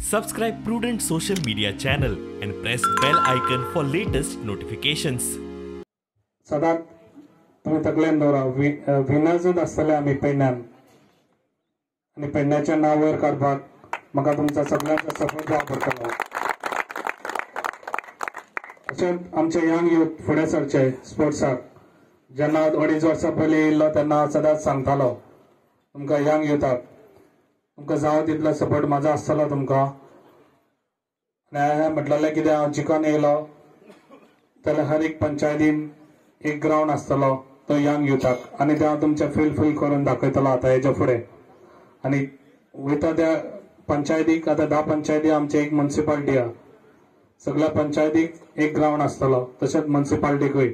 Subscribe Prudent Social Media channel and press bell icon for latest notifications. सदांच तुमी तकलेन दवरा, विनर्जूच आसतले आमी पेडण्यान आनी पेडण्याचें नांव वयर काडपाक म्हाका तुमचा सगळ्यांचो सपोर्ट जावं पडटलो. तशेंच आमचे यंग यूथ फुडें सरचे स्पोर्ट्साक. जेन्ना 2.5 वर्सां पयलीं येयल्लो तेन्ना सदांच सांगतालो तुमकां यंग युथाक, तुमकां जावो तितलो सपोर्ट म्हाजो आसतलो तुमकां. आनी हांवें म्हटलेलें कितें, हांव जिखोन येयलो जाल्यार हर एक पंचायतीन एक ग्रावंड आसतलो तो यंग युथाक, आनी ते हांव तुमचें फील करून दाखयतलो आतां हेच्या फुडें. आनी वयता त्या पंचायतीक, आतां 10 पंचायती आमची एक मुन्सिपालिटी आहा, सगळ्या पंचायतीक एक ग्रावंड आसतलो, तशेंच मुन्सिपालिटीकूय.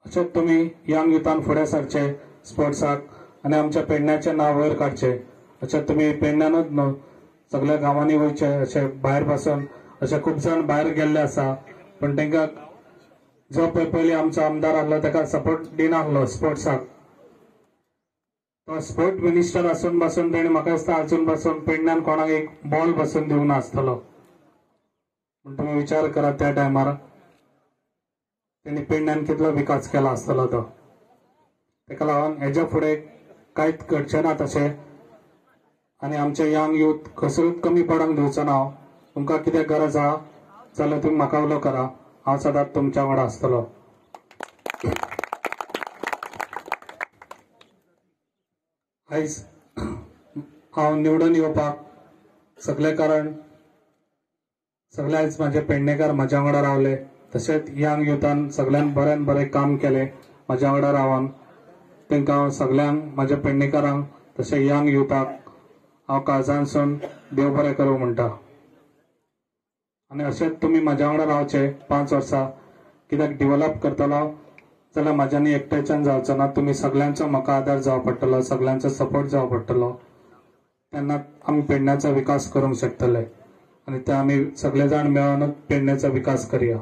अशेंच तुमी यंग युथान फुडें सरचे स्पोर्ट्साक आनी आमच्या पेडण्याचें नांव वयर काडचें. अशें तुमी पेडण्यानूच न्हू, सगळ्या गांवांनी वयचें, अशें भायर पासून अशें खूब जाण भायर गेल्ले आसा, पूण तांकां जो पळय पयलीं आमचो आमदार आहलो ताका सपोर्ट दिनासलो स्पोर्ट्साक. तो स्पोर्ट मिनिस्टर आसून पासून तेणें म्हाका दिसता आजून पासून पेडण्यान कोणाक एक बॉल पासून दिवंक नासतलो. पूण तुमी विचार करात त्या टायमार तेणी पेडण्यान कितलो विकास केला आसतलो तो. ताका लागून हेज्या फुडें कांयच घडचें ना तशें, आनी आमचे यंग यूथ कसरूच कमी पडोंक दिवचो ना. तुमकां कितें गरज आहा जाल्यार तुमी म्हाका उलो करा, हांव सदांच तुमच्या वांगडा आसतलो. आयज हांव निवडून येवपाक सगळें कारण सगळे आयज म्हाजे पेडणेकार म्हाज्या वांगडा रावले, तशेंच यंग युथान सगळ्यान बऱ्यान बरें काम केलें म्हाज्या वांगडा रावन. तांकां हांव सगळ्यांक म्हाज्या पेडणेकारांक तशें यंग युथाक हांव काळजांतसून देव बरें करूं म्हणटा. आनी अशेंच तुमी म्हाज्या वांगडा रावचे 5 वर्सां, कित्याक डिवलप करतलो जाल्यार म्हाज्यानी एकट्याच्यान जावचो ना, तुमी सगळ्यांचो म्हाका आदार जावो पडटलो, सगळ्यांचो सपोर्ट जावो पडटलो, तेन्ना आमी पेडण्याचो विकास करूंक शकतले. आनी ते आमी सगळे जाण मेळोनूच पेडण्याचो विकास करया.